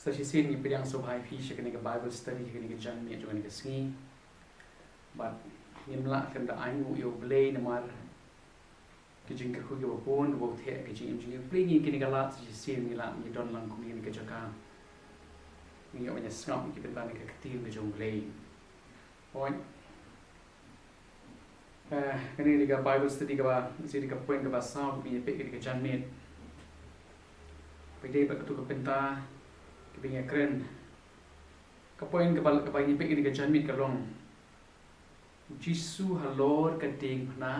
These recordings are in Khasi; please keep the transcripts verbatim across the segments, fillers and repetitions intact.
Sa shisien ngi pdiang sngewbha ïa phi sha kane ka Bible study, sha kane ka janmiet jong kane ka sngi. Bad ngim lah ban da ai nguh ïa U Blei namar ki jingkyrkhu kiba bun, kiba theh ka jingim jong ngi. U Blei ngi kane ka lad sa shisien ngi lah ngi don lang kum ngi kane ka jaka. Ngi ïoh ban ïa sngap ïa ki bynta na ka ktien ka jong U Blei. Hooid. Eh, kane ka dei ka Bible study kaba, sa dei ka point kaba saw kaba ngi peit kane ka janmiet. Peit dei bad kato ka bynta kaba ngi kren. Ka point kaba, kaba ngi peit kane ka janmiet ka long U Jisu halor ka diengphna.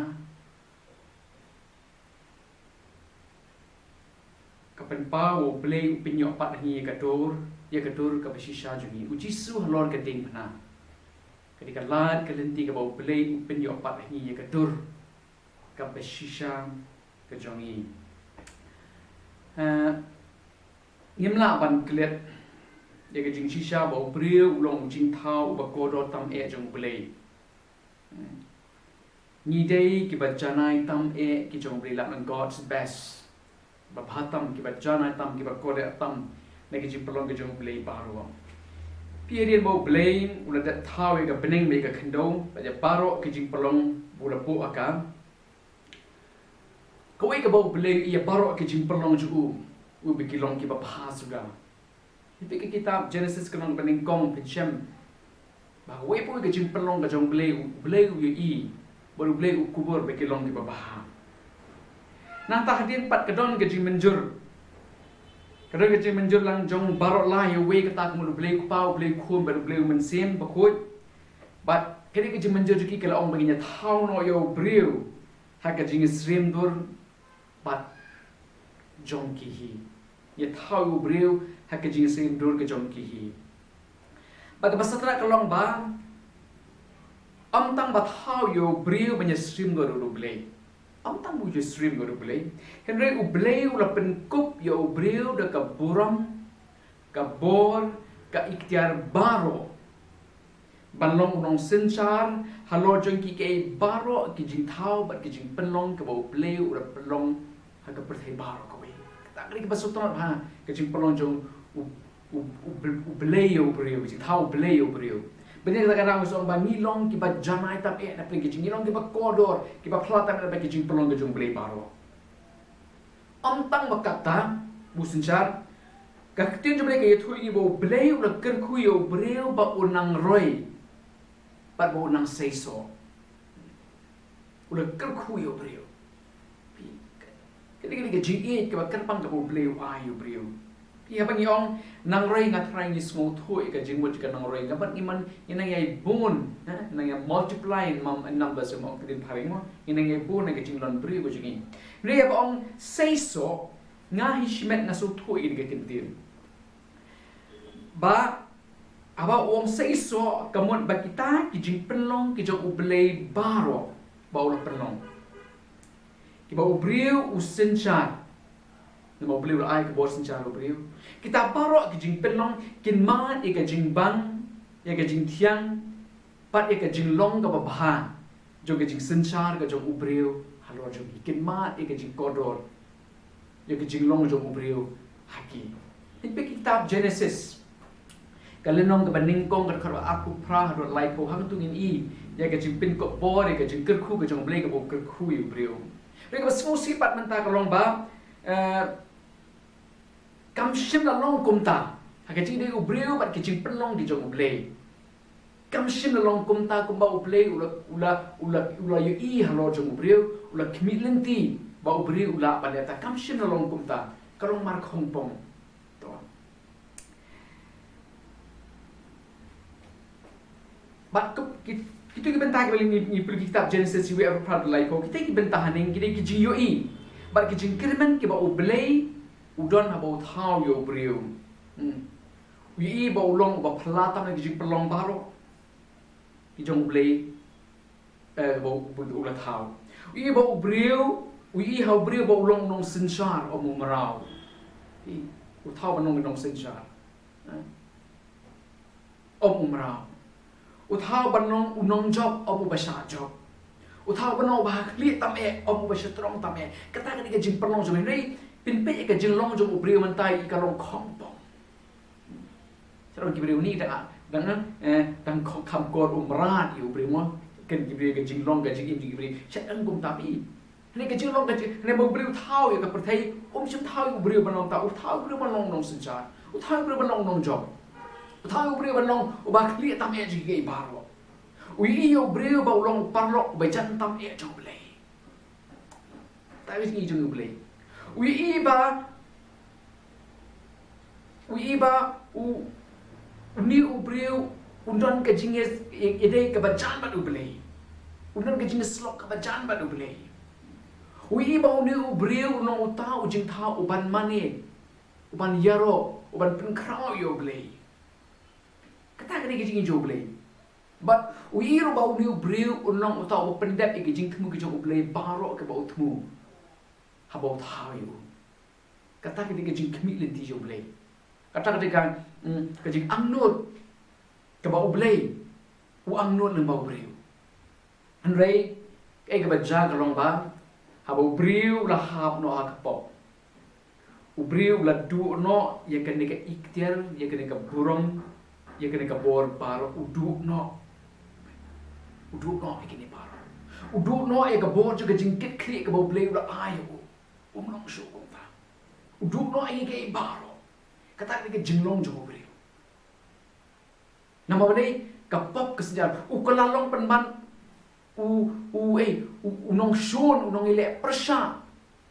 Ka pynpaw U Blei u pynïoh pat ha ngi ïa ka dur, ïa ka dur kaba shisha jong ngi. U Jisu halor ka diengphna. Ka dei ka lad ka lynti kaba U Blei u pynïoh pat ha ngi ïa ka dur kaba shisha ka jong ngi. Eh, ngim lah ban klet ïa ka jingshisha ba u briew u long u jingthaw uba kordor tam eh jong U Blei. Ngi dei kiba janai tam eh ki jong U Blei, lah ban God's best. Ba bha tam, kiba janai tam, kiba kordor tam na ki jingpynlong ki jong U Blei baroh. Phi ïohi ba U Blei u la dep thaw ïa ka bneng bad ïa ka khyndew bad ïa baroh ki jingpynlong ba u la buh ha ka. Kawei kaba U Blei ïa baroh ki jingpynlong jong u, u ba ki long kiba bha suda. Peit ka kitab Genesis ka lynnong kaba nyngkong, phin shem ba kawei pa kawei ka jingpynlong ka jong U Blei, U Blei u ïohi bad U Blei u kubur ba ki long kiba bha. Nangta hadien pat ka don ka jingmynjur. Ka don ka jingmynjur lang jong baroh lai, ïa uwei kata ka mut U Blei u Kpa, U Blei u Khun bad U Blei u Mynsiem Bakhuid. Bad ka dei ka jingmynjur jong ki, ka la ong ba ngin ïa thaw noh ïa u briew ha ka jingsyriem dur bad jong ki hi. Ïa thaw ïa u briew ha ka jingsyriem dur ka jong ki hi. Bad kaba shisha ka long ba ym tang ba thaw ïa u briew ban ïa syriem dur ïa U Blei. Ym tang ba u ïa syriem dur ïa U Blei. Hynrei U Blei u la pynkup ïa u briew da ka burom, ka bor, ka iktiar baroh ban long u nongsynshar halor jong ki, ki baroh ki jingthaw bad ki jingpynlong kaba U Blei u la pynlong ha ka pyrthei baroh kawei. Kata ka dei kaba sngewtynnat ha ka jingpynlong jong u, u, u, U Blei ïa u briew, ka jingthaw U Blei ïa u briew. Bad ïa kata ka dei ka song ba ngi long kiba janai tam eh na pdeng ki jing, ngi long kiba kordor, kiba phylla tam eh na pdeng ki jingpynlong ki jong U Blei baroh. Ym tang ba kata, u synshar, ka ktien jong U Blei ka ïathuh ïa ngi ba U Blei u la kyrkhu ïa u briew ba un nang roi bad ba un nang seisoh. U la kyrkhu ïa u briew. Ka dei, ka dei ka jingïeit kaba kyrpang kaba U Blei u ai ïa u briew. Phi, haba ngi ong nang roi, nga tharai ngi sngewthuh ïa ka jingmut jong ka nang roi, ka mut ngi man, ngi nang ïai bun, eh, nang ïai multiply in mem-, in numbers, ong ka ktien phareng mo, ngi nang ïai bun ha ka jinglong briew ka jong ngi. Hynrei haba ong seisoh, nga hi shimet nga sngewthuh ïa ka ktien. Ba haba u ong seisoh, ka mut ba kita ki jingpynlong ki jong U Blei baroh ba u la pynlong, kiba u briew u synshar. Namar U Blei u la ai ka bor synshar ïa u briew. Kita baroh ki jingpynlong kin mad ïa ka jingbang, ïa ka jingthiang bad ïa ka jinglong kaba bha jong ka jingsynshar ka jong u briew halor jong ki. Kin mad ïa ka jingkordor, ïa ka jinglong jong u briew ha ki. Peit ha ka kitab Genesis, ka lynnong kaba nyngkong, ka dkhot ba arphew phra haduh laiphew, hangto ngin i ïa ka jingpynkup bor, ïa ka jingkyrkhu ka jong U Blei kaba u kyrkhu ïa u briew. Hynrei kaba sngewsih pat mynta ka long ba, eh, kam shym la long kumta ha ka jingïadei u briew bad ka jingpynlong ka jong U Blei. Kam shym la long kumta, kumba U Blei u la, u la, u la, u la ïohi halor jong u briew, u la khmih lynti ba u briew u lah ban leh ta. Kam shym la long kumta, ka long markhongpong. To. Bad ki, ki, kito ki bynta kiba ngi, ngi pule ha ka kitab Genesis, iwei arphew phra haduh laiphew, kita ki bynta haneng ki dei ki jingïohi bad ki jingkyrmen kiba U Blei u don haba u thaw ïa u briew. Hmm. U ïohi ba u long uba phylla tam na ki jingpynlong baroh ki jong U Blei, eh, ba u, u la thaw. U ïohi ba u briew, u ïohi ha u briew ba u long u nongsynshar, ym u mraw. Ï, u thaw ban long u nongsynshar. Eh. Ym u mraw. U thaw ban long u nongjop, ym uba shah jop. U thaw ban long uba ha khlieh tam eh, ym uba sha trong tam eh. Kata ka dei ka jingpynlong jong u. Hynrei phin peit ïa ka jinglong jong u briew mynta, ï, ka long khongpong. Ki briew ni dang, dang, eh, dang kham kor u mrad ïa u briew mo. Ken ki briew ka jinglong ka jingim jong ki briew. Shet dang kumta phi. Hynrei ka jinglong ka jing, hynrei ba u briew u thaw ïa ka pyrthei, um shym thaw ïa u briew ban long ta, u thaw ïa u briew ban long nongsynshar. U thaw ïa u briew ban long nongjop. U thaw ïa u briew ban long uba khlieh tam eh jong kiei baroh. U ïohi ïa u briew ba u long paralok uba jan tam eh jong U Blei. Tang ka jingïohi jong U Blei. U ïohi ba, u ïohi ba u, une u briew un don ka jingïadei kaba jan bad U Blei. Un don ka jingïasyllok kaba jan bad U Blei. U ïohi ba une u briew un long uta u jingthaw uban mane, uban ïaroh, uban pynkhraw ïa U Blei. Kata ka dei ka jingïohi jong U Blei. Bad u ïohi ruh ba une u briew un long uta uba pyndep ïa ka jingthmu ka jong U Blei baroh kaba u thmu. Haba u thaw ïa u. Kata ka dei ka jingkhmih lynti jong U Blei. Kata ka dei ka, mm, ka jingangnud kaba U Blei u angnud lyngba u briew. Hynrei kaei kaba jia ka long ba haba u briew u la hap noh ha ka pop, u briew u la duh noh ïa kane ka iktiar, ïa kane ka burom, ïa kane ka bor baroh, u duh noh. U duh noh ïa kine baroh. U duh noh ïa ka bor jong ka jingkitkhlieh kaba U Blei u la ai ïa u. Um long shuh kumta. U duh noh ïa kiei baroh. Kata ka dei ka jinglong jong u briew. Namar balei? Ka pop ka synshar. U ka la long pynban u, u, eh, u, u nongshun, u nongïaleh pyrshah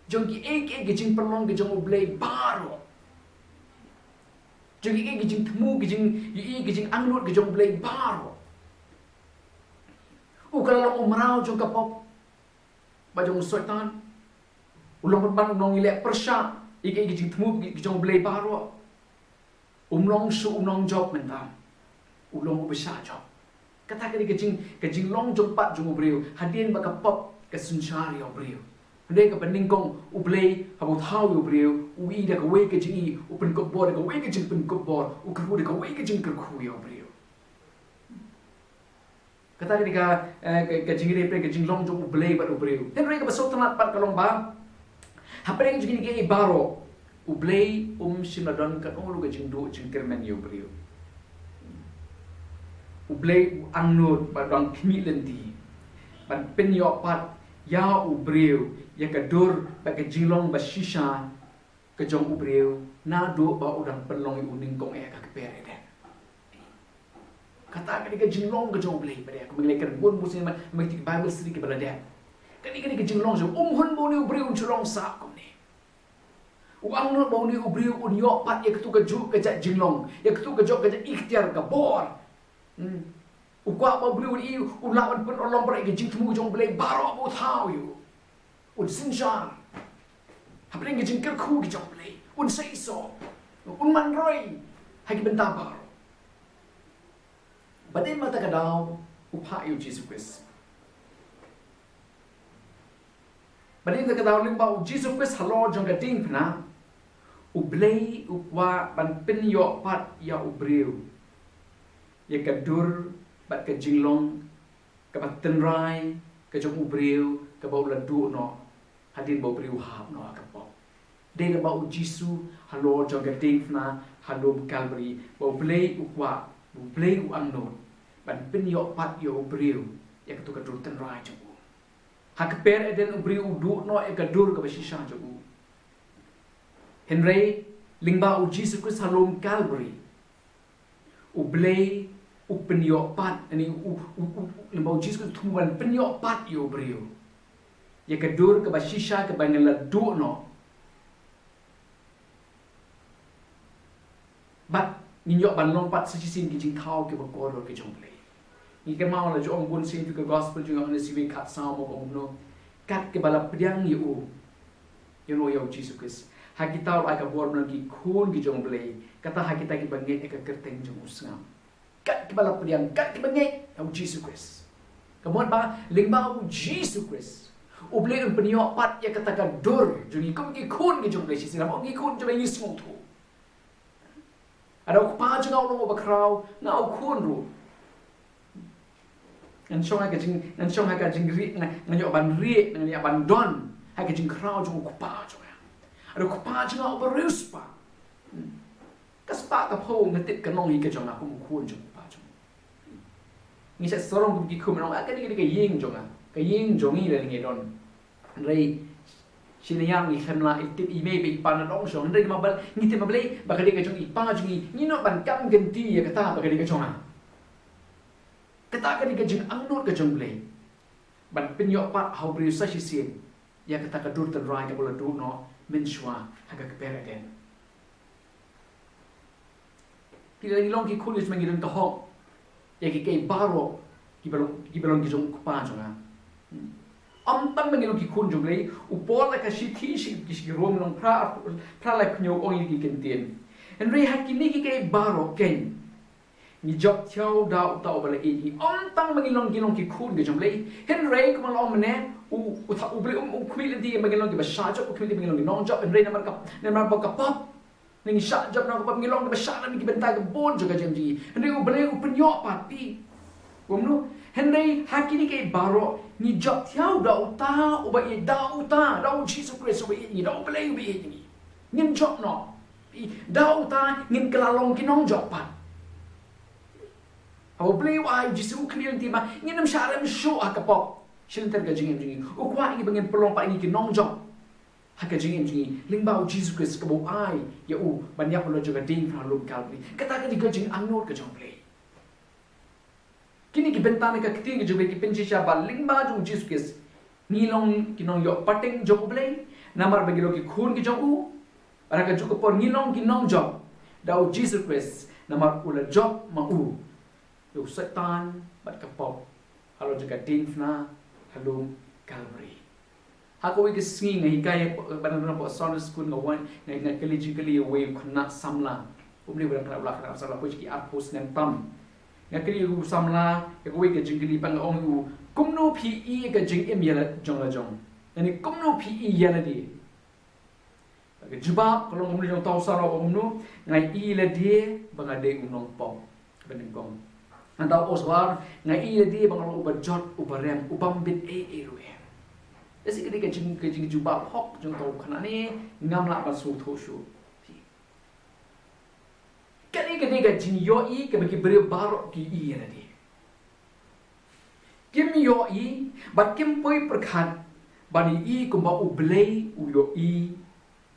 jong kiei kiei ki jingpynlong ki jong U Blei baroh. Jong kiei kiei ki jingthmu, ki jing, kiei ki jingangnud ki jong U Blei baroh. U ka la long u mraw jong ka pop ba jong u Soitan. U long pynban u nongïaleh pyrshah ïa kiei kiei ki jingthmu ki jong U Blei baroh. Um long shuh u nongjop mynta. U long uba shah jop. Kata ka dei ka jing, ka jinglong jong pat jong u briew hadien ba ka pop ka synshar ïa u briew. Hynrei kaba nyngkong U Blei haba u thaw ïa u briew, u ïohi da kawei ka jingïohi, u pynkup bor da kawei ka jingpynkup bor, u kyrkhu da kawei ka jingkyrkhu ïa u briew. Kata ka dei ka, eh, ka, ka jingïadei pyrshah, ka jinglong jong U Blei bad u briew. Hynrei kaba sngewtynnat pat ka long ba hapdeng jong kine kiei baroh U Blei um shym la don kano ruh ka jingduh jingkyrmen ïa u briew. U Blei u angnud bad u dang khmih lynti ban pynïoh pat ïa u briew ïa ka dur bad ka jinglong bashisha ka jong u briew naduh ba u dang pynlong ïa u nyngkong eh ha ka kper Eden. Kata ka dei ka jinglong ka jong U Blei pat de. Kumba ngi la kren bun bun sien, ma, ma ki Bible study kiba la dep. Ka dei, ka dei ka jinglong jong, um hun ba une u briew un shu long sah kumne. U angnud ba une u briew un ïoh pat ïa katu kajuh ka jait jinglong, ïa katu kajuh ka jait iktiar, ka bor. Hmm. U kwah ba u briew un ïoh, u lah ban pynurlong bad ka jingthmu jong U Blei baroh ba u thaw ïa u. Un synshar hapdeng ka jingkyrkhu ka jong U Blei. Un sa isoh, un man roi ha ki bynta baroh. Ba dei mynta ka daw u phah ïa u Jisu Khrist. Ba dei mynta ka daw lyngba u Jisu Khrist halor jong ka diengphna, U Blei u kwah ban pynïoh pat ïa u briew ïa ka dur bad ka jinglong kaba tynrai ka jong u briew kaba u la duh noh hadien ba u briew u hap noh ha ka pop. Dei lyngba u Jisu halor jong ka diengphna ha lum Kalbari ba U Blei u kwah, U Blei u angnud ban pynïoh pat ïa u briew ïa katu ka dur tynrai jong u. Ha ka kper Eden u briew u duh noh ïa ka dur kaba shisha jong u. Hynrei lyngba u Jisu Khrist ha lum Kalbari, U Blei u pynïoh pat, ani u, u, u, u, lyngba u Jisu Khrist u thmu ban pynïoh pat ïa u briew ïa ka dur kaba shisha kaba ngi la duh noh. Bad ngin ïoh ban long pat sa shisien ki jingthaw kiba kordor ki jong U Blei. Ngi kynmaw la ju ong bun sien ha ka gospel jong u Yohanes khatsaw mo, ba ong kumno, kat kiba la pdiang ïa u, ïa u, ïa u Jisu Khrist, ha kita u la ai ka bor ban long ki khun ki jong U Blei, kata ha kita kiba ngeit ïa ka kyrteng jong u sngap. Kat kiba la pdiang, kat kiba ngeit ïa u Jisu Khrist. Ka mut ba lyngba u Jisu Khrist U Blei un pynïoh pat ïa kata ka dur jong ngi kum ki khun ki jong U Blei shisien, namar ki khun jong U Blei ngi sngewthuh. Lada u kpa jong nga u long uba khraw, nga u khun ruh. Ngan shong ha ka jing, ngan shong ha ka jingrieh, ngan, ngan ïoh ban rieh, ngan ïoh ban don ha ka jingkhraw jong u kpa jong nga. Lada u kpa jong nga uba riewspah. Hmm. Ka spah ka phew nga tip ka nong hi ka jong nga kum u khun jong u kpa jong. Ngi sa sarong kum ki khun nong, ah, kane ka dei ka ïing jong nga. Ka ïing jong ngi la ngi don. Hynrei shi na ïa ngi khlem lah i tip i mei bad i pa na dong shong. Hynrei ma bal ngi tip ma Blei ba ka dei ka jong i pa jong ngi. Ngi nud ban kam kynti ïa kata ba ka dei ka jong nga. Kata ka dei ka jingangnud ka jong Blei. Ban pynïoh pat ha u briew sa shisien ïa kata ka dur tynrai kaba la duh noh mynshuwa ha ka kper Eden. Phi la ngi long ki khun, ngi long ki khun jong u Blei, ïa ki kei baroh kiba long, kiba long ki jong u kpa jong nga. Ym tang ba ngi long ki khun jong u Blei, u Paul ha ka shithi sha ki, sha ki Rom lynnong phra, phra lai phew hynñiew u ong ïa ki kyntien. Hynrei ha kine ki kei baroh kein ngi jop thiaw da uta uba la ïeit ïa ngi. Ym tang ba ngi long, ngi long ki khun ki jong u Blei. Hynrei kumba la ong mynne, u, u tha, u Blei um, um khmih lynti ba ngi long kiba shah jop, u khmih lynti ba ngi long ki nongjop. Hynrei namar ka, namar ba ka pop, ngi shah jop na ka pop, ngi long kiba shah na ki bynta kiba bun jong ka jingim jong ngi. Hynrei u Blei u pynïoh pat phi. Kumno? Hynrei ha kine kei baroh ngi jop thiaw da uta uba ïeit, da uta, da u Jisu Khrist uba ïeit ïa ngi, da u Blei uba ïeit ïa ngi. Ngin jop noh. Da uta ngin kylla long ki nongjop pat. Haba u Blei u ai u Jisu u khmih lynti ba ngin ym shah rem shuh ha ka pop. Shi lynter ka jingim jong ngi. U kwah ïa ngi ba ngin pynlong pat ïa ngi ki nongjop ha ka jingim jong ngi lyngba u Jisu Khrist kaba u ai ïa u ban ïap halor jong ka diengphna ha lum Kalbari. Kata ka dei ka jingangnud ka jong u Blei. Kine ki bynta na ka ktien ka jong u Blei ki pynshisha ba lyngba jong u Jisu Khrist ngi long ki nongïoh pateng jong u Blei, namar ba ngi long ki khun ki jong u. Bad ha kajuh ka por ngi long ki nongjop da u Jisu Khrist, namar u la jop ma u ïa u Soitan bad ka pop halor jong ka diengphna ha lum Kalbari. Ha kawei ka sngi nga hikai, ban nang hapoh Sunday school, nga wan, nga, nga kylli jingkylli ïa uwei u khynnah samla. Kumne u dang khynnah, u la khynnah samla, poi ki arphew snem tam. Nga kylli ïa u samla ïa kawei ka jingkylli, bad nga ong ïa u, kumno phi i ïa ka jingim ïa la jong la jong? Lane kumno phi i ïa lade? Ka jubab ka long kumne jong uta u samla, kumno, nga i ïa lade ba nga dei u nongpop. Kaba nyngkong. Nangta u Oswald, nga i ïa lade ba nga long uba jot, uba rem, ubym bit ei ei ruh em. Te shi ka dei ka jing, ka jingjubab hok jong uta u khynnah ne ngam lah ban sngewthuh shuh. Kane ka dei ka jingïohi kaba ki briew baroh ki i ïa lade. Kim ïohi bad kim poi pyrkhat ban ïohi kumba u Blei u ïohi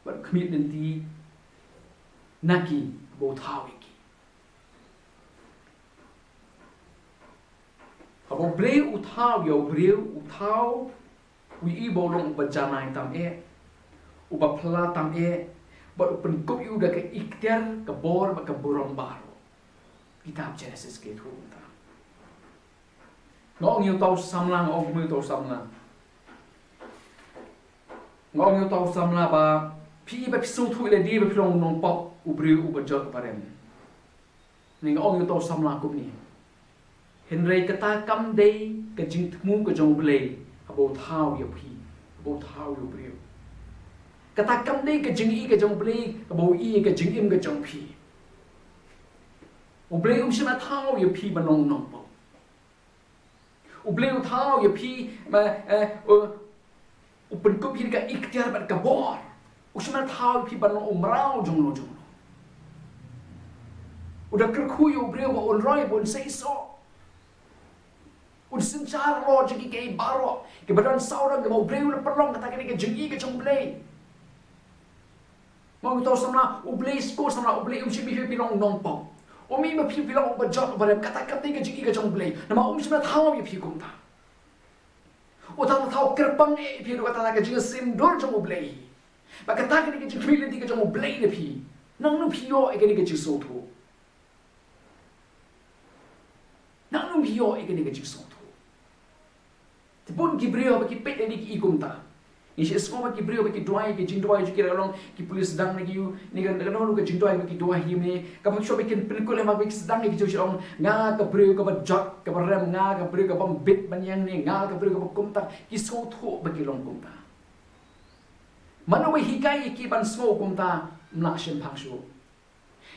bad khmih lynti na ki, ba u thaw ïa ki. Haba u Blei u thaw ïa u briew, u thaw u ïohi ba u long uba janai tam eh, uba phylla tam eh, bad u pynkup ïa u da ka iktiar, ka bor bad ka burom baroh. Kitab Genesis ka ïathuh kumta. Nga ong ïa uta u samla, nga ong kumne ïa uta u samla. Nga ong ïa uta u samla ba phi, ba phi sngewthuh ïa lade ba phi long u nongpop, u briew uba jot uba rem. Nga ong ïa uta u samla kumne. Hynrei kata kam dei ka jingthmu ka jong u Blei haba u thaw ïa phi, haba u thaw ïa u briew. Kata kam dei ka jingi ka jong u Blei haba u i ka jingim ka jong phi. U Blei um shym la thaw ïa phi ban long u nongpop. U Blei u thaw ïa phi, ma, eh, u, u pynkup ïa ka iktiar bad ka bor. U shym la thaw ïa phi ban long u mraw jong no jong no. U da kyrkhu ïa u briew ba un roi, ba un seisoh. Un synshar halor jong ki kei baroh kiba don sawdong, kiba u briew u la pynlong. Kata ka dei ka jingi ka jong u Blei. Nga ong ïa uta u samla, u Blei, sngewthuh samla, u Blei um shym i phi ba phi long u nongpop. Um i ba phi, phi long uba jot uba rem. Kata kam dei ka jingi ka jong u Blei. Namar um shym la thaw ïa phi kumta. Uta u la thaw kyrpang eh ïa phi ruh, kata ka jingsngewsih dur jong u Blei. Bad kata ka dei ka jingkhmih lynti ka jong u Blei na phi. Nangno phi ïoh ïa kane ka jingsngewthuh? Nangno phi ïoh ïa kane ka jingsngewthuh? Te bun ki briew ba ki peit lade ki i kumta. Ngi sngewsih ba ki briew ba ki duwai, ki jingduwai jong ki la long, ki pule sdang na ki ïew, ne ka, ka long ka jingduwai ba ki duwai hi ne. Kaba shuwa ba kin pynkut lem ba ki sdang ki jingduwai, nga ka briew kaba jot, kaba rem, nga ka briew kabym bit ban ïeng ne, nga ka briew kaba kumta, ki sngewthuh ba ki long kumta. Mano ba hikai ïa ki ban sngew kumta, ym lah shemphang shuh.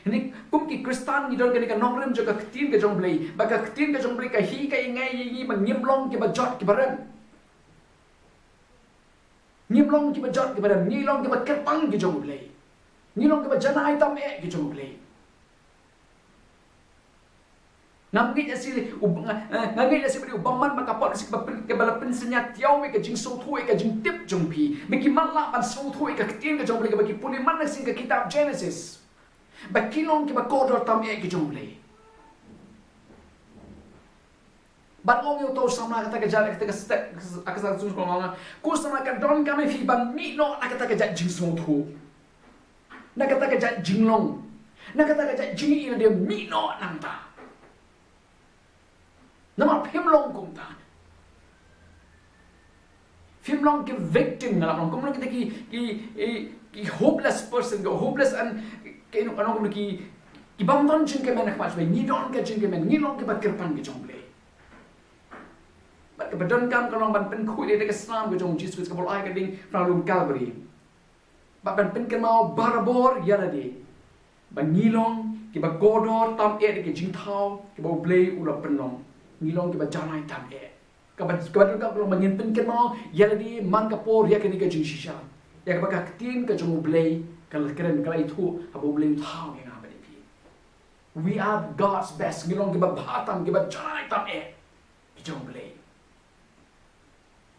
Hynrei kum ki Khristan ngi don kane ka nongrim jong ka ktien ka jong u Blei. Bad ka ktien ka jong u Blei ka hikai ïa ngi, ïa ngi ba ngim long kiba jot kiba rem. Ngim long kiba jot kiba rem, ngi long kiba kyrpang ki jong u Blei. Ngi long kiba janai tam eh ki jong u Blei. Ngam ngeit ïa shi u, nga, eh, ngam ngeit ïa shi ba dei u bymman ba ka pop shi kaba pyn, kaba la pynsynñia ïa u me ka jingsngewthuh ïa ka jingtip jong phi. Me ki man lah ban sngewthuh ïa ka ktien ka jong u Blei kaba ki pule man la sing ka kitab Genesis. Ba ki long kiba kordor tam eh ki jong u Blei. Ban ong ïa u to samla kata ka jaka, kata ka step, kata ka step, ko samla ka donkam ïa phi ban mih noh na kata ka jaka jingsngewthuh. Na kata ka jaka jinglong. Na kata ka jaka jingïohi lade mih noh nangta. Namar phim long kumta. Phim long ki victim, nga la long kum long kita ki, ki, ki, ki hopeless person, ki hopeless and ki, ki, ki, ki bym don jingkyrmen ha khmat Blei, ngi don ka jingkyrmen, ngi long kiba kyrpang ki jong Blei. Bad kaba donkam ka long ban pynkhuid ïa ka snam ka jong Jisu Khrist kaba la ai ha ka diengphna lum Kalbari. Bad ban pynkynmaw barabor ïa lade ba ngi long kiba kordor tam eh da ki jingthaw kiba u Blei u la pynlong. Ngi long kiba janai tam eh. Kaba, kaba donkam ka long ba ngin pynkynmaw ïa lade man ka por ïa kane ka jingshisha. Ïa kaba ka ktien ka jong u Blei ka la kren, ka la ïathuh, haba u Blei u thaw ïa nga bad ïa phi. We are God's best. Ngi long kiba bha tam, kiba janai tam eh ki jong u Blei.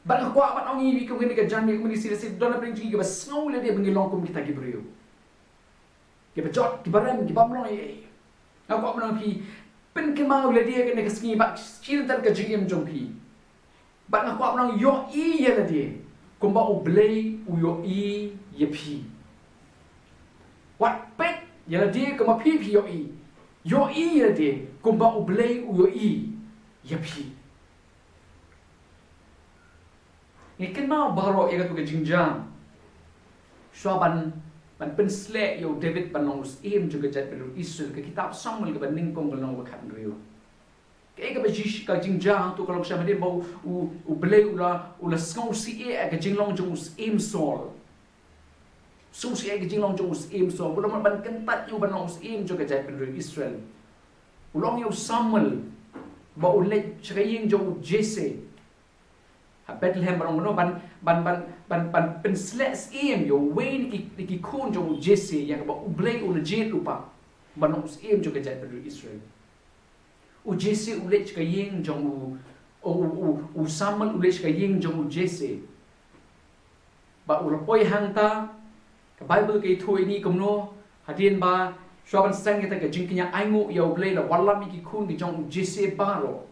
Bad nga kwah ban ong ïa phi kum kane ka janmiet, kum kane ka sngi, don na pdeng jong ngi kiba sngew lade ba ngi long kum kita ki briew kiba jot, kiba rem, ki bym long ei ei. Nga kwah ban ong ïa phi, pynkynmaw ïa lade ha kane ka sngi bad shi lynter ka jingim jong phi. Bad nga kwah ban ong, ïohi ïa lade kumba u Blei u ïohi ïa phi. Wat peit ïa lade kumba phi phi ïohi. Ïohi ïa lade kumba u Blei u ïohi ïa phi. Ngi kynmaw baroh ïa katu ka jingjia. Shuwa ban, ban pynsleh ïa u David ban long u syiem jong ka jaitbynriew Israel, ka kitab Samuel kaba nyngkong ka lynnong ba khathynriew. Kaei kaba jish ka jingjia hangtu ka long sha hadien ba u, u, u Blei u la, u la sngewsih ïa ka jinglong jong u syiem Saul. Sngewsih ïa ka jinglong jong u syiem Saul. U la mut ban kyntait ïa u ban long u syiem jong ka jaitbynriew Israel. U la ong ïa u Samuel ba un leit sha ka ïing jong u Jesse ha Bethlehem, ban ong kumno ban, ban, ban, ban, ban pynsleh syiem ïa uwei na ki, na ki khun jong u Jesse ïa kaba u Blei u la jied lypa ban long u syiem jong ka jaitbynriew Israel. U Jesse u leit sha ka ïing jong u, u, u, u, u Samuel u leit sha ka ïing jong u Jesse. Bad u la poi hangta, ka Baibl ka ïathuh ïa ngi kumno, hadien ba shuwa ban sdang ïa kata ka jingkñia ainguh ïa u Blei la wallam ïa ki khun ki jong u Jesse baroh.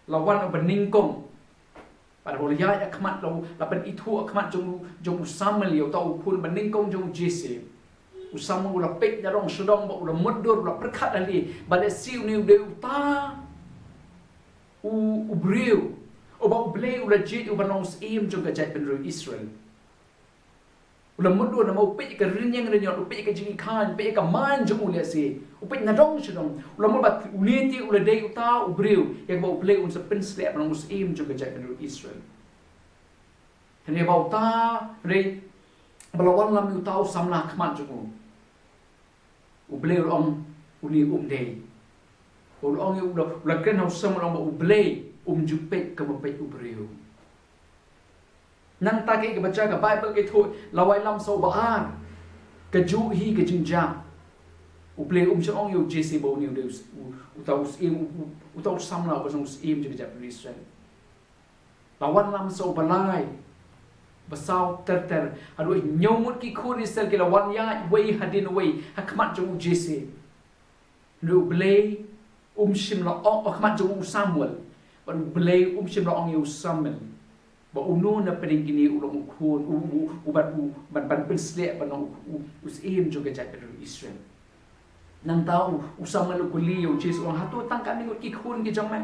La wan u banyngkong. Bad haba u la ïaid ha khmat, la, la pynithuh ha khmat jong u, jong u Samuel ïa uta u khun banyngkong jong u Jesse. U Samuel u la peit nadong shadong bad u la mutdur, u la pyrkhat ïalade ba lehse une u dei uta u, u briew uba u Blei u la jied ïa u ban long u syiem jong ka jaitbynriew Israel. U la mutdur namar u peit ïa ka rynïeng rynñiot, u peit ïa ka jingkyrkhu, u peit ïa ka main jong u lehse. U peit nadong shadong. U la mut ba une te u la dei uta u briew ïa kaba u Blei un sa pynsleh ban long u syiem jong ka jaitbynriew Israel. Hynrei ba uta, hynrei ba la wallam ïa uta u samla ha khmat jong u, u Blei u la ong une um dei. U la ong ïa u, u la, u la kren ha u Samuel, u la ong ba u Blei um ju peit kumba peit u briew. Nangta kaei kaba jia, ka Baibl ka ïathuh, la wallam sa uba ar. Kajuh hi ka jingjia. U Blei um shym ong ïa u Jesse ba une u dei u, u, uta u syiem, u, u, uta u samla uba shong u syiem jong ka jaitbynriew Israel. La wallam sa uba lai, ba saw ter ter. Haduh hynñiew ngut ki khun Israel ki la wan ïaid uwei hadien uwei ha khmat jong u Jesse. Hynrei u Blei um shym la ong, ha khmat jong u Samuel. Bad u Blei um shym la ong ïa u Samuel ba uno na pdeng kine u long u khun, u, u, u ban, u ban, ban pynsleh ban long u, u, u syiem jong ka jaitbynriew Israel. Nangta u, u Samuel u kylli ïa u Jesse, u ong, hato tang katne ngut ki khun ki jong me?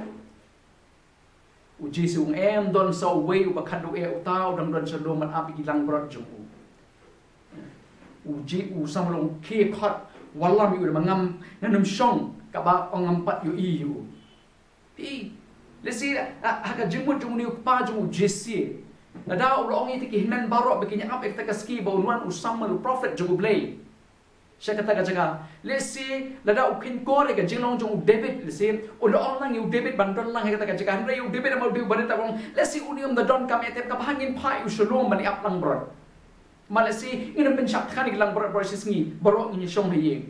U Jesse u ong, em, don sa uwei uba khatduh eh, uta u dang don sha lum ban ap ïa ki langbrot jong u. U Je-, u Samuel u ong, khie khot, wallam ïa u, namar ngam, ngan ym shong kaba ong ngam pat ïohi ïa u. Phi, lehse ha, ha ka jingmut jong une u kpa jong u Jesse, lada u la ong ïa kita ki hynmen baroh ba kin ïa ap ïa kata ka sngi ba un wan u Samuel u prophet jong u Blei sha kata ka jaka, lehse lada u kheiñ kor ïa ka jinglong jong u David, lehse u la ong lang ïa u David ban don lang ha kata ka jaka. Hynrei u David u dei uba rit, u ong, lehse une um da donkam eh, te kaba ha ngin phah ïa u sha lum ban ïa ap langbrot. Ma lehse ngin ym pynshah than ïa ki langbrot baroh shi sngi, baroh ngin ïa shong ha ïing.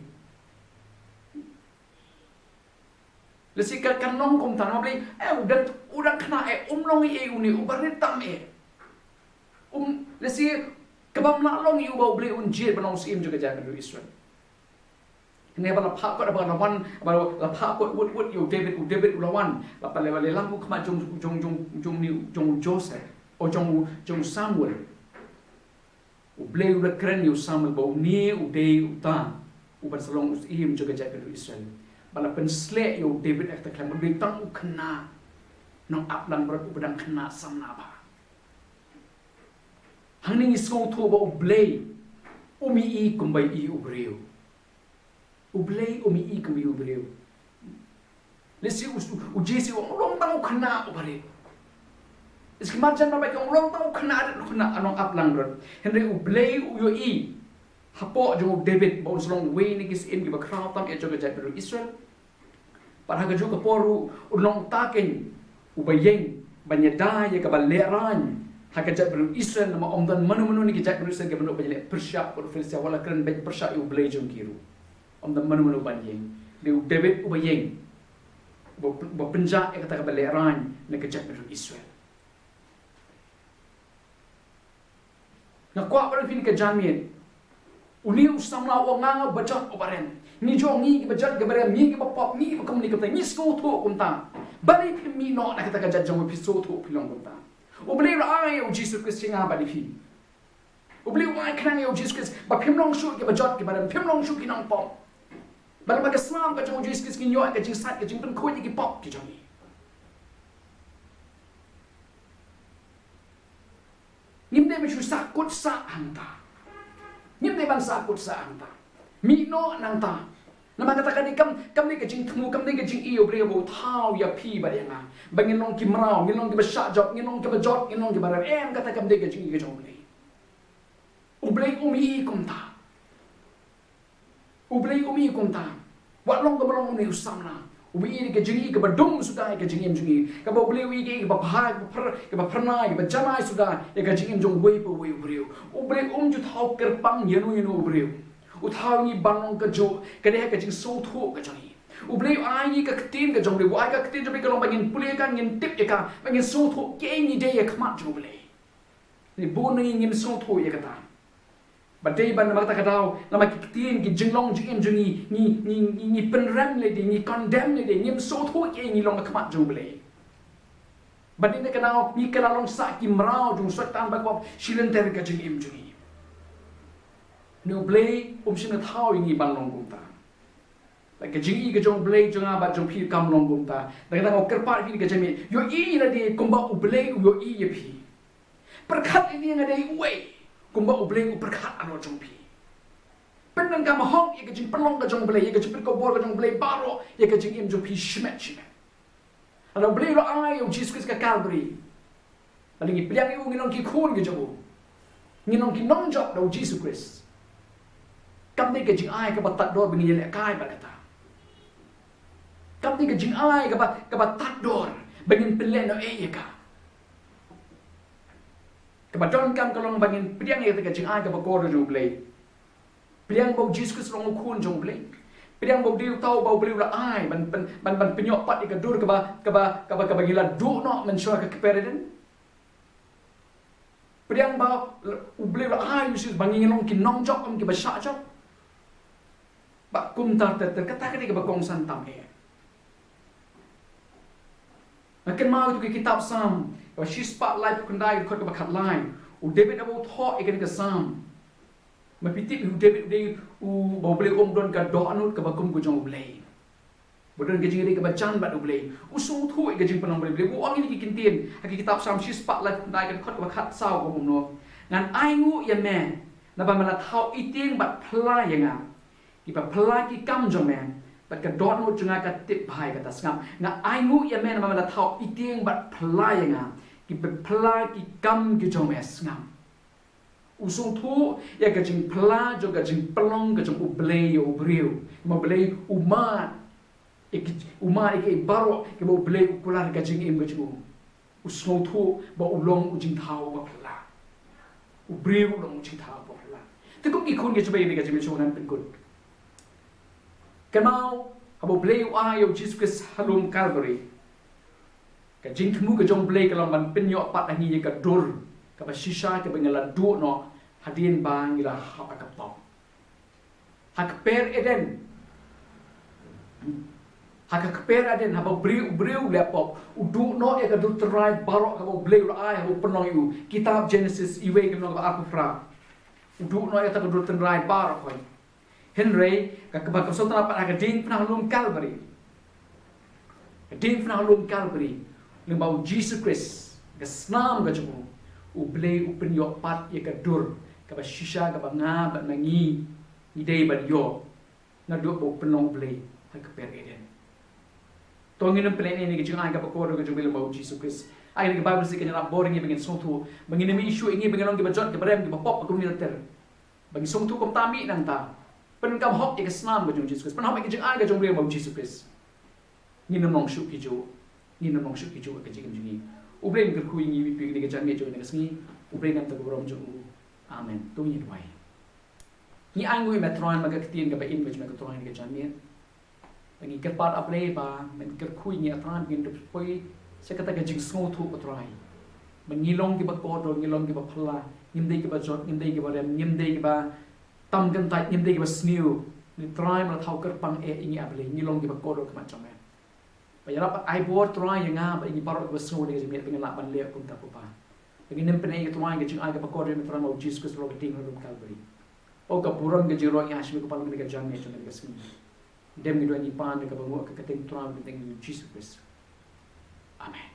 Lehse ka kan long kumta namar balei, eh, u dang, u dang khynnah eh, um long ïa une, uba rit tam eh. Um, lehse ka bym lah long ïa uba U Blei un jied ban long u syiem jong ka jaitbynriew Israel. Hynrei ba la phah kot, ba la wan, ba la phah kot wut wut ïa u David, u David u la wan. La pynlehlam u khmat jong, jong, jong, jong, jong u Joseph, o jong, jong u Samuel. U Blei u la kren ïa u Samuel ba une u dei uta uban sa long u syiem jong ka jaitbynriew Israel. Ba la pynsleh ïa u David ha kata ka khlem, u dei tang u khynnah nongap langbrot, uba dang khynnah samla bha. Hangne ngi sngewthuh ba U Blei um ïohi kumba ïohi u briew. U Blei um ïohi kumba ïohi u briew. Lehse u, u, u Jisu u ong long tang u khynnah uba rit. Lehse ki marjan ba ki ong long tang u khynnah rit, u khynnah nongap langbrot. Hynrei U Blei u ïohi hapoh jong u David ba un sa long uwei na ki syiem kiba khraw tam eh jong ka jaitbynriew Israel. Bad ha kajuh ka por ruh un long uta keiñ uba ïeng ban ïada ïa kaba lehraiñ ha ka jaitbynriew Israel, namar ym don mano mano na ki jaitbynriew Israel kiba nud ban ïaleh pyrshah bad u Philistia, wat la kren beit pyrshah ïa U Blei jong ki ruh. Ym don mano mano ban ïeng. Dei u David uba ïeng, uba, uba pynjah ïa kata kaba lehraiñ na ka jaitbynriew Israel. Nga kwah ban ong ïa phi kane ka janmiet, une u samla u ong nga nga u bajot u barem. Ngi jong ngi ki bajot ki barem, ngi kiba pop, ngi kiba kumne kumta, ngi sngewthuh kumta. Balei phim mih noh na kata ka jait jong U Blei, phi sngewthuh phi long kumta? U Blei u la ai ïa u Jisu Khrist ïa nga bad ïa phi. U Blei u ai khnang ïa u Jisu Khrist ba phim long shuh ki bajot ki barem, phim long shuh ki nongpop. Bad namar ka snam ka jong u Jisu Khrist ngin ïoh ka jingsait, ka jingpynkhuid ïa ki pop ki jong ngi. Ngim dei ban shu sahkut sah hangta. Ngim dei ban sahkut sah hangta. Mih noh nangta. Namar kata ka dei kam, kam dei ka jingthmu, kam dei ka jingïohi U Blei ba u thaw ïa phi bad ïa nga ba ngin long ki mraw, ngin long kiba shah jop, ngin long kiba jot, ngin long kiba rem. Em, kata kam dei ka jingïohi ka jong U Blei. U Blei um ïohi kumta. U Blei um ïohi kumta. Wat long kaba long une u samla, u ïohi ïa ka jingïohi kaba dum suda ïa ka jingim jong ngi. Kaba U Blei u ïohi ïa kaba bha, kaba pher-, kaba phyrnai, kaba janai suda ïa ka jingim jong uwei pa uwei u briew. U Blei um ju thaw kyrpang ïano ïano u briew. U thaw ngi ban long kajuh, ka dei ha ka jingsngewthuh ka jong ngi. U Blei u ai ngi ka ktien ka jong U Blei, u ai ka ktien jong U Blei ka long ba ngin pule ïa ka, ngin tip ïa ka, ba ngin sngewthuh kaei ngi dei ha khmat jong U Blei. Ngi bun na ngi ngim sngewthuh ïa kata. Ba dei ban namar kata ka daw, namar ki ktien, ki jinglong jingim jong ngi, ngi, ngi, ngi, ngi pynrem lade, ngi condemn lade, ngim sngewthuh ïa ngi long ha khmat jong U Blei. Ba dei na ka daw ngi kylla long sa ki mraw jong u Soitan ba pop shilynter ka jingim jong ngi. Une U Blei um shym la thaw ïa ngi ban long kumta. Ka jingïohi ka jong U Blei jong nga bad jong phi kam long kumta. Dang dang u kyrpad phi ka jingïohi, ïohi lade kumba U Blei u ïohi ïa phi. Pyrkhat ïa nga dei uwei kumba U Blei u pyrkhat halor jong phi. Pyndonkam hok ïa ka jingpynlong ka jong U Blei, ïa ka jingpynkupbor ka jong U Blei baroh ïa ka jingim jong phi shimet shimet. Lada U Blei u la ai ïa u Jisu Khrist ha Kalbari, lada ngi pdiang ïa u, ngi long ki khun ki jong u, ngi long ki nongjop da u Jisu Khrist. Kam dei ka jingai kaba tad dor ba ngin ïalehkai bad kata. Kam dei ka jingai kaba, kaba tad dor ba ngin pynlehnohei ïa ka. Kaba donkam ka long ba ngin pdiang ïa kata ka jingai kaba kordor jong U Blei. Pdiang ba u Jisu Khrist u long u Khun jong U Blei. Pdiang ba u dei uta uba U Blei u la ai ban, ban, ban, ban pynïoh pat ïa ka dur kaba, kaba, kaba, kaba ngi la duh noh mynshuwa ha ka kper Eden. Pdiang ba U Blei u la ai u Jisu ba ngin long ki nongjop, ym kiba shah jop. Ba kumta ter ter, kata ka dei kaba kongsan tam eh. Nga kynmaw ïa ka kitab Salm kaba shispah laiphew khyndai, ka dkhot kaba khatlai. U David haba u thoh ïa kane ka Salm. Ma phi tip, u David u dei uba U Blei u ong don ka dohnud kaba kum ka jong U Blei. Ba don ka jingïadei kaba jan bad U Blei. U sngewthuh ïa ka jingpynlong U Blei. U ong ïa kine ki ktien ha ka kitab Salm shispah laiphew khyndai, ka dkhot kaba khatsaw, ka ong kumno: Ngan ainguh ïa me naba me la thaw itieng bad phylla ïa nga. Kiba phylla ki kam jong me, bad ka dohnud jong nga ka tip bha ïa kata. Sngap, nga ainguh ïa me namar me la thaw itieng bad phylla ïa nga. Kiba phylla ki kam ki jong me, sngap. U sngewthuh ïa ka jingphylla jong, ka jingpynlong ka jong U Blei ïa u briew. Ma U Blei u mad ïa ki, u mad ïa ki baroh kiba U Blei u kular ka jingim ka jong u. U sngewthuh ba u long u jingthaw uba phylla. U briew u long u jingthaw uba phylla. Te kum ki khun ki jong U Blei, ka jingmut jong ngan pynkut. Kynmaw, Haba U Blei u ai ïa u Jisu Khrist ha lum Kalbari, ka jingthmu ka jong U Blei ka long ban pynïoh pat ha ngi ïa ka dur kaba shisha kaba ngi la duh noh hadien ba ngi la hap ha ka pop. Ha ka kper Eden, ha ka kper Eden, haba u briew, u briew u leh pop, u duh noh ïa ka dur tynrai baroh kaba U Blei u la ai haba u pynlong ïa u. Kitab Genesis, iwei ka lynnong kaba arphew phra. U duh noh ïa ka dur tynrai baroh. Hynrei ka, kaba ka sngewtynnat pat, ha ka diengphna ha lum Kalbari, ka diengphna ha lum Kalbari, lyngba u Jisu Khrist, ka snam ka jong u, U Blei u pynïoh pat ïa ka dur kaba shisha kaba nga bad ma ngi ngi dei ban ïoh naduh ba u pynlong U Blei ha ka kper Eden. To ngin ym pynlehnoh ïa ka jingai kaba kordor ka jong U Blei lyngba u Jisu Khrist. Ai, ka Baibl ka ïarap bor ïa ngi ba ngin sngewthuh, ba ngin ym ïohi shuh ïa ngi ba ngin long kiba jot, kiba rem, kiba pop, ba kumne ter. Ba ngin sngewthuh kumta, mih nangta. Pyndonkam hok ïa ka snam ka jong u Jisu Khrist. Pynhok ïa ka jingai ka jong U Blei lyngba u Jisu Khrist. Ngin ym long shuh kijuh. Ngin ym long shuh kijuh ha ka jingim jong ngi. U Blei un kyrkhu ïa ngi, ïa ngi ha kane ka janmiet jong ngi ha kane ka sngi. U Blei un ai ïa ka burom jong u. Amen. To ngin duwai. Ngi ainguh ïa me Trai namar ka ktien kaba im ka jong me ko Trai ha kane ka janmiet. Ba ngi kyrpad, A Blei, ba men kyrkhu ïa ngi, A Trai, ba ngin dup poi sha kata ka jingsngewthuh ko Trai. Ba ngi long kiba kordor, ngi long kiba phylla, ngim dei kiba jot, ngim dei kiba rem, ngim dei kiba tam kyntait, ngim dei kiba sniew. Hynrei Trai, me la thaw kyrpang eh ïa ngi, A Blei, ngi long kiba kordor ha khmat jong me. Ba ïarap ai bor Trai ïa nga bad ïa ngi baroh kiba sngew ïa kane ka janmiet ba ngin lah ban leh kumta, ko Pa. Ba ngin ym pynlehnoh ïa ka, Trai, ka jingai kaba kordor jong me Trai, ma u Jisu Khrist, baroh ka diengphna ha lum Kalbari. Oh, ka burom ka jingïaroh ngi ai sha me ko Pa, ha kane ka janmiet jong kane ka sngi. Dem ngi duwai ngi pan da kaba nguh ha ka kyrteng Trai, ha ka kyrteng jong u Jisu Khrist. Amen.